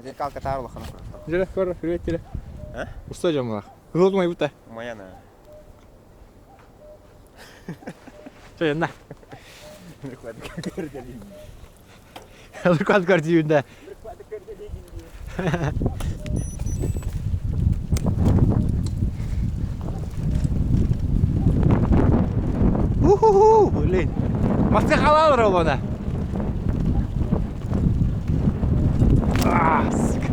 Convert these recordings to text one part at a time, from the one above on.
Зеркалка таар улахан. Дьэ, көр, привет тебе. Уста дьоммулах. Ыал умайбыта. Умайана. Чэ, на. Лукат көрдүүндэ. Уху, блин. Маска халал ровно. А, сука.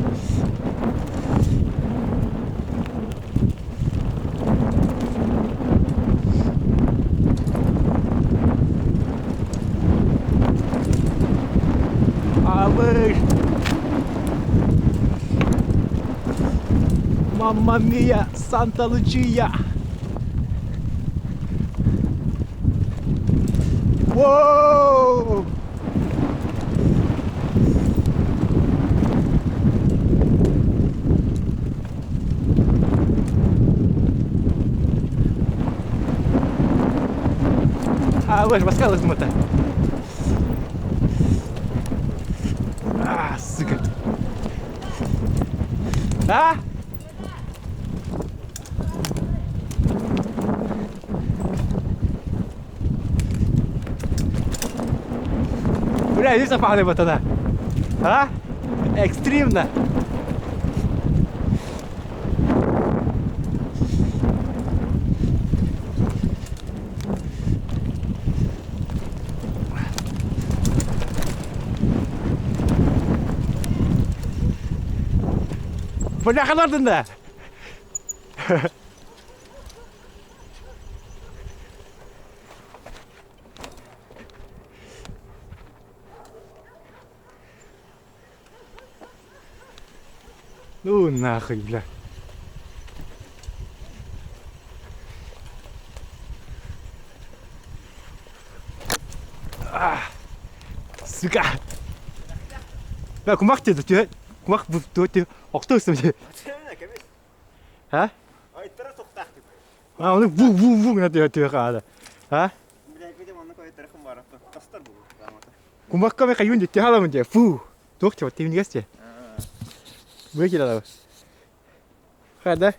А вы Мамма мия, Санта-Лучия! Воу! А, вы же баскалась мото. А, сука. А? Бля, иди запахли ботана. А? Экстремно. Бляха да? Ну нахуй, бля. А, сука. Бля, кумах тебе, ты, кумах, ты, ты, охтойсың же. А? А, оны бу бу бу гына түһэ хаада. А? Кумакка мен кайын дете халамын де. Фу. Туох чего, ты не гасте. Выкинула. Хада.